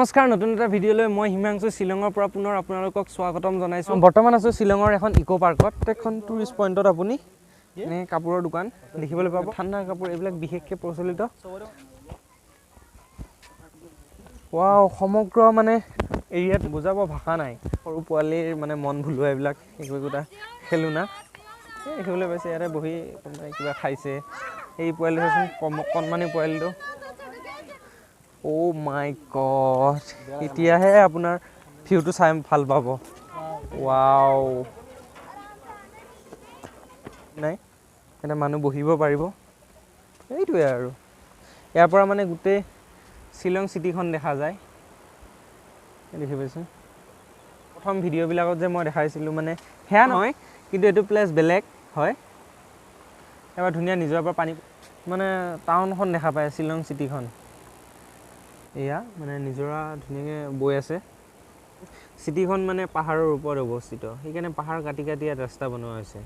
নমস্কাৰ, নতুন এটা ভিডিঅ'লৈ মই হিমাংশু শ্বিলঙৰ পৰা পুনৰ আপোনালোকক স্বাগতম জনাইছোঁ। বৰ্তমান আছোঁ শ্বিলঙৰ এখন ইক' পাৰ্কত। এখন টুৰিষ্ট পইণ্টত আপুনি এনে কাপোৰৰ দোকান দেখিবলৈ পাব। ঠাণ্ডা কাপোৰ এইবিলাক বিশেষকৈ প্ৰচলিত। ৱাও, সমগ্ৰ মানে এৰিয়াত বুজাব ভাষা নাই। সৰু পোৱালিৰ মানে মন ভুলোৱা এইবিলাক একো একোটা খেলনা দেখিবলৈ পাইছে। ইয়াতে বহি কোনোবাই কিবা খাইছে। এই পোৱালিটো চাচোন, কণমানি পোৱালিটো। অ' মাই গড, এতিয়াহে আপোনাৰ ভিউটো চাই ভাল পাব। ৱাও, নাই এতিয়া মানুহ বহিব পাৰিব। এইটোৱে আৰু ইয়াৰ পৰা মানে গোটেই শ্বিলং চিটিখন দেখা যায়। দেখি পাইছে প্ৰথম ভিডিঅ'বিলাকত যে মই দেখাইছিলোঁ, মানে সেয়া নহয়, কিন্তু এইটো প্লেচ বেলেগ হয়। এবাৰ ধুনীয়া নিজৰ পৰা পানী মানে টাউনখন দেখা পায়, শ্বিলং চিটিখন। এয়া মানে নিজৰা ধুনীয়াকৈ বৈ আছে। চিটিখন মানে পাহাৰৰ ওপৰত অৱস্থিত, সেইকাৰণে পাহাৰ কাটি কাটি ইয়াত ৰাস্তা বনোৱা হৈছে।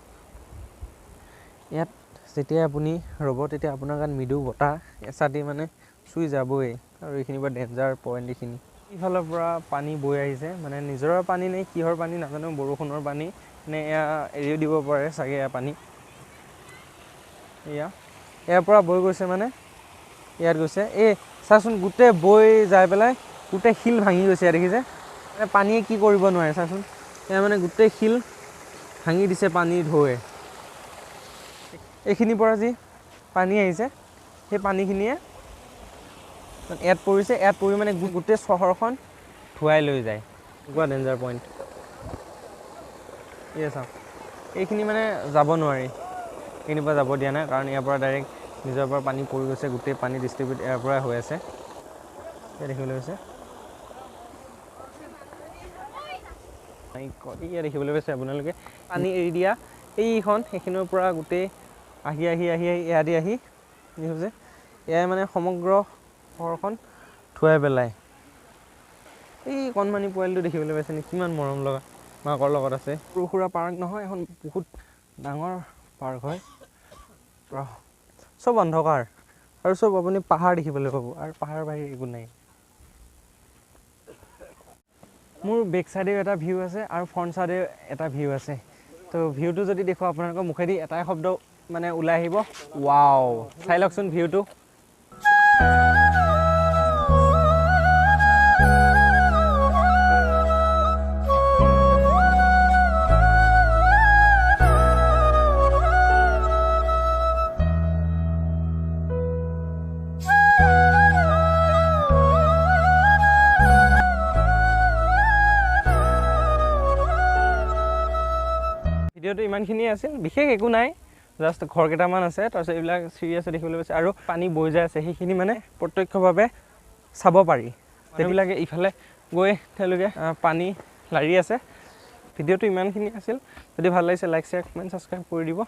ইয়াত যেতিয়া আপুনি ৰ'ব তেতিয়া আপোনাৰ গাত মৃদু বতাহ এচাটি মানে চুই যাবই। আৰু এইখিনিৰ পৰা ডেঞ্জাৰ পইণ্ট এইখিনি। ইফালৰ পৰা পানী বৈ আহিছে, মানে নিজৰাৰ পানী নে কিহৰ পানী নাজানো, বৰষুণৰ পানী নে এয়া এৰিও দিব পাৰে চাগে এয়া পানী। এয়া ইয়াৰ পৰা বৈ গৈছে, মানে ইয়াত গৈছে। এই চাচোন, গোটেই বৈ যাই পেলাই গোটেই শিল ভাঙি গৈছে। ইয়াত দেখিছে, মানে পানীয়ে কি কৰিব নোৱাৰে। চাচোন, এয়া মানে গোটেই শিল ভাঙি দিছে পানীৰ ঢৌৱে। এইখিনিৰ পৰা যি পানী আহিছে সেই পানীখিনিয়ে ইয়াত পৰিছে। ইয়াত পৰি মানে গোটেই চহৰখন ধুৱাই লৈ যায়। এনেকুৱা ডেঞ্জাৰ পইণ্ট। এয়া চাওক, এইখিনি মানে যাব নোৱাৰি, এইখিনিৰ পৰা যাব দিয়া নাই, কাৰণ ইয়াৰ পৰা ডাইৰেক্ট নিজৰ পৰা পানী পৰি গৈছে। গোটেই পানী ডিষ্ট্ৰিবিউট ইয়াৰ পৰাই হৈ আছে। এয়া দেখিবলৈ পাইছে, এয়া দেখিবলৈ পাইছে আপোনালোকে পানী এৰি দিয়া এইখন, সেইখিনিৰ পৰা গোটেই আহি আহি আহি আহি ইয়াদি আহি দেখিছে, এয়াই মানে সমগ্ৰ চহৰখন ধুৱাই পেলায়। এই কণমানি পোৱালিটো দেখিবলৈ পাইছে নে, কিমান মৰম লগা, মাকৰ লগত আছে। সৰু সুৰা পাৰ্ক নহয়, এখন বহুত ডাঙৰ পাৰ্ক হয়। চব অন্ধকাৰ আৰু চব আপুনি পাহাৰ দেখিবলৈ পাব, আৰু পাহাৰৰ বাহিৰে একো নাই। মোৰ বেক চাইডেও এটা ভিউ আছে আৰু ফ্ৰণ্ট চাইডেও এটা ভিউ আছে। তো ভিউটো যদি দেখোঁ আপোনালোকৰ মুখেদি এটাই শব্দ মানে ওলাই আহিব, ৱাও। চাই লওকচোন ভিউটো। ভিডিঅ'টো ইমানখিনিয়ে আছিল, বিশেষ একো নাই, জাষ্ট ঘৰ কেইটামান আছে, তাৰপিছত এইবিলাক চিৰি আছে দেখিবলৈ পাইছে, আৰু পানী বৈ যাই আছে। সেইখিনি মানে প্ৰত্যক্ষভাৱে চাব পাৰি। মানুহবিলাকে ইফালে গৈ তেওঁলোকে পানী লাৰি আছে। ভিডিঅ'টো ইমানখিনি আছিল। যদি ভাল লাগিছে লাইক, শ্বেয়াৰ, কমেণ্ট, ছাবস্ক্ৰাইব কৰি দিব।